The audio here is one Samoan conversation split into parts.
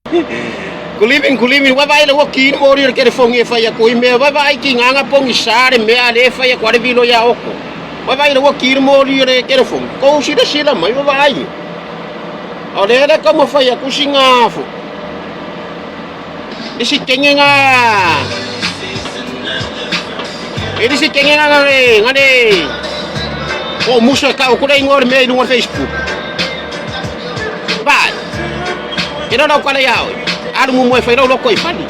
Good evening, good evening. Vaavaai le ua ki ni moli o le telefoni e fai atu i mea. Vaavaai ki nganga pongi sa le mea le fai atu ale vilo ia oko. Vaavaai le ua ki ni moli o le telefoni. Kou sila sila mai vaavaai. O le le kau mafai atu singa fu. Isi kenge nga. Isi kenge nga ngale ngale. O musa ka o kule ingoa le mea i lunga o le Facebook. Vai. Ke lau kala ia oi. Alu mu moe fai lau loko i fali.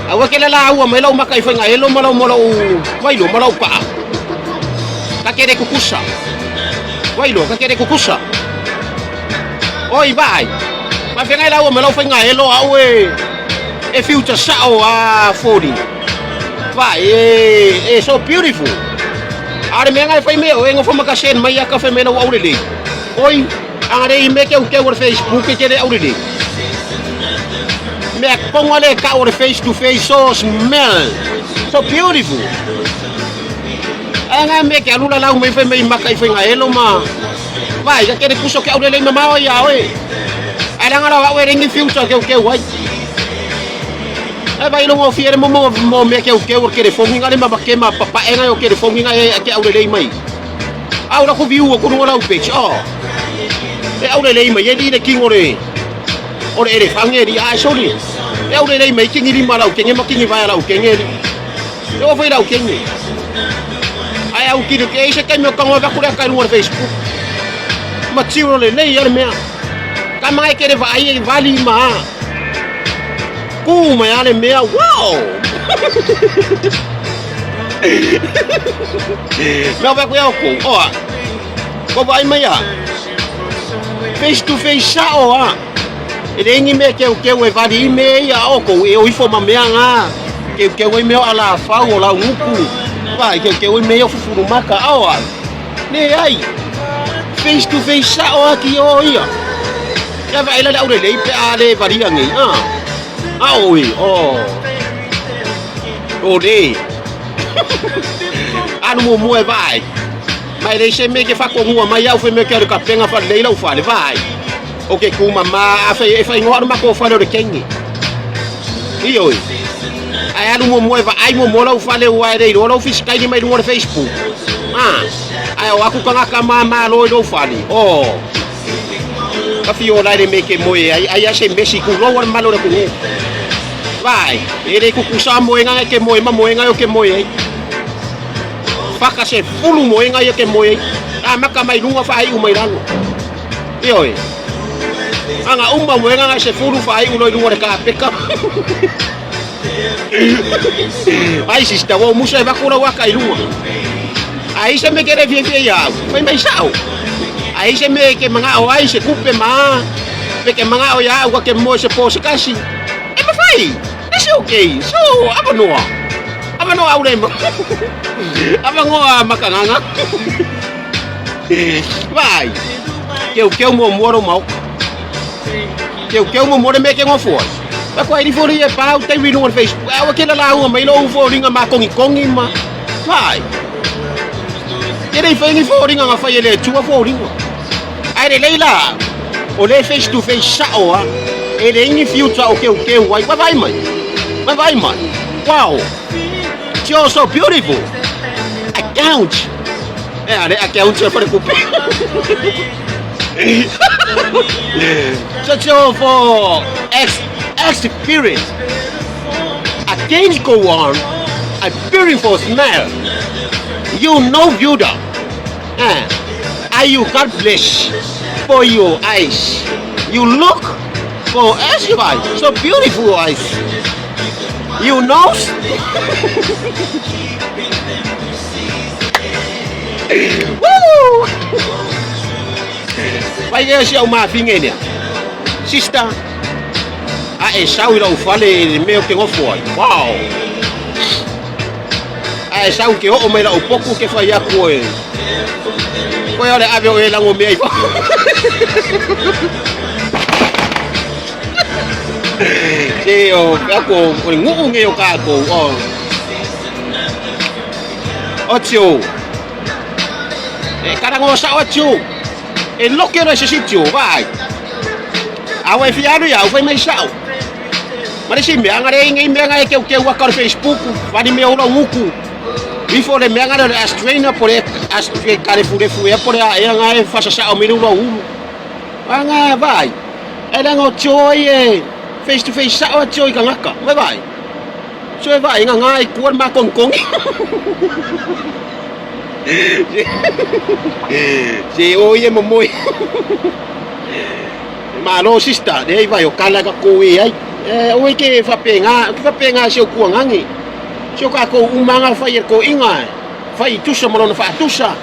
Aua ke la ua mai lau maka i whainga elo ma lau ma lau wailo ma lau paa. Ka kere kukusa. Wailo ka kere kukusa. Oi vai. Ma whengai lau ma lau whainga elo au e e future sao a 40. Vai e e so beautiful. Are mea ngai whai mea o e ngofo makasen mai aka whai mea lau aurele. Oi, anga le i me keu keu o le Facebook e kere aurele. Mea konga le ka o le face to face so smell. So beautiful. Anga me ke alula lau mai whai mai maka i whai ngā elo ma. Vai, ka kere kuso ke aurele i mamao ia oe. Ai ranga rau au e ringi future keu keu ai. Ai vai longo fiere mo mo mo mea keu keu o kere fongi ngare ma ke ma papaenga o kere fongi ngai ke aurele i mai. Au la ku view o kuru lau page. Oh. E aurele i mai e di le king ore. Ore ere whange ri ai sorry. E aurele i mai kingi lima lau kenge ma kingi vai lau kenge ri. E o whai lau kenge. Ai au kiri ke se kai me kango va kure kai lunga Facebook. Ma tiro le nei ale mea. Ka mai kere vai e vali ma. Ku mai ale mea. Wow. Mea vai koe au kou. Oa. Ko vai mai a. Face to face sa o a. E le ingi me keu keu e vali i me ia o kou e o ifo ma mea ngā. Keu keu e mea o ala whau o lau nguku. Vai keu keu e mea o fufuru maka o a. Ne ai. Face to face sa o a ki o ia. Ia vai la le aure lei pe a le varia ngei. Ah. A o e. Oh. O le. Anu mo moe vai. Mai le se me ke whakongua mai au whe me ke aru ka penga whare leila u whare vai. O ke kuma ma a whai e whai ngoa ma ko whare o le kengi. I oi. Ai alu mo moe va ai mo mo lau whare u ai reiro lau fish kai ni mai runga o le Facebook. Ah. Ai o aku kangaka ma ma loi lo whare. Oh. Ka whio lai le me ke moe ai ai a se mesi ku loa le malo le ku. Vai. E le kuku sa moe ngai ke moe ma moe ngai o ke moe ai. Whaka se fulu moe ngai o ke moe ai. A maka mai runga whai u mai ralo. Ioe. Anga uma moe ngai se fulu whai u loi runga le ka peka. Ai sister, wo musa e vaku lau aka i runga. Ai se me kere fie fie iau. Fai mai sao. Ai se me ke manga o ai se kupe ma. Pe ke manga o iau ka ke moe se po se kasi. E ma fai. It's okay. So, apa noa? Apa noa au lemo? Apa ngoa makanganga? Vai. Keu keu mo moro mau. Keu keu mo moro me ke ngofua. Pa koa iri fori e pau te winu on Facebook. Awa ke la ua mai lo ufo ringa ma kongi kongi ma. Vai. Ke rei whai ni fo ringa nga whai e le tua fo ringa. Ai le leila. O le face to face sa o a. E le ingi future o keu keu ai. Vai mai. Vai mai. Wow. You're so beautiful. Account. E are account e whare kupe. So for ex experience. Against go on. A beautiful smell. You know beauty. Eh. Are you God bless for your eyes? You look for everybody. So beautiful eyes. You know? Woo! Vai ke si au mafinga nia. Sister, a e sau i lau fale i le mea o ke ngofo ai. Wow! A e sau ke oo mai lau poku ke whai aku e. Koe ole ave o e lango mea i Se o aku o nguu nge o kākou. O. O tio. E karango sa o tio. E loke ro se sitio, vai. A ua e fia alu ia au fai mai sao. Ma le isi mea, aga le ingi mea nga e keukeu aka o le Facebook, vali mea ula uku. Ifo le mea nga le Australia po le kalefulefu ea po le a ea nga e fasasao mai le ula ulu. Aga vai. E leaga o tio ai e face to face sao a tio i kangaka. Vai vai. Tio e vai nga nga i kua le makongikongi. Se o ia momoe. Malo sister, le vai o kala ka ko e ai. E o ke whapenga, ke whapenga se o kuangangi. Se o ka ko umanga whai e ko inga. Whai tusa mo lona whaatusa.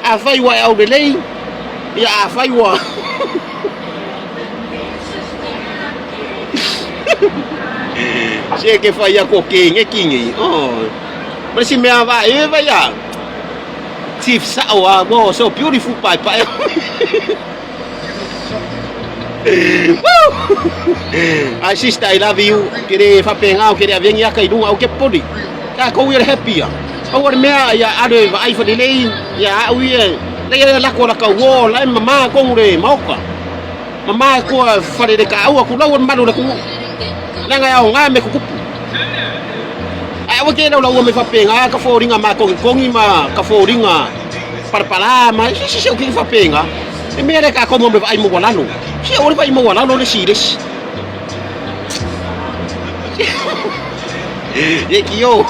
A whai wa e au lelei. Ia a whai wa. Se ke whai a ko ke nge kingi. Oh. Ma si mea va e vai a. Chief sao a, oh, so beautiful pai pai. Ai sister, I love you. Kere whapenga o kere avengi aka i runga o ke poli. Ka kou ia happy ia. Au le mea ia alo e vaai whalelei, ia au ia, le ia lako la kau o, la e mama kongu le maoka. Mama e kua whalele ka au aku lau malu le kungu. Langa ia o ngā me kukupu. Ai awa ke lau lau me whapenga ka fōringa ma kongi kongi ma ka fōringa parapara ma si si si o ki whapenga. E mea le ka komo me vai mo walalo. Si o le vai mo walalo le si le si. E ki o.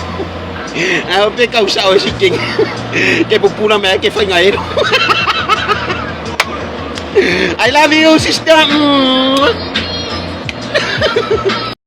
Ai o pe kau sao e si king. Ke pupula me ke whainga ero. I love you sister. Mm.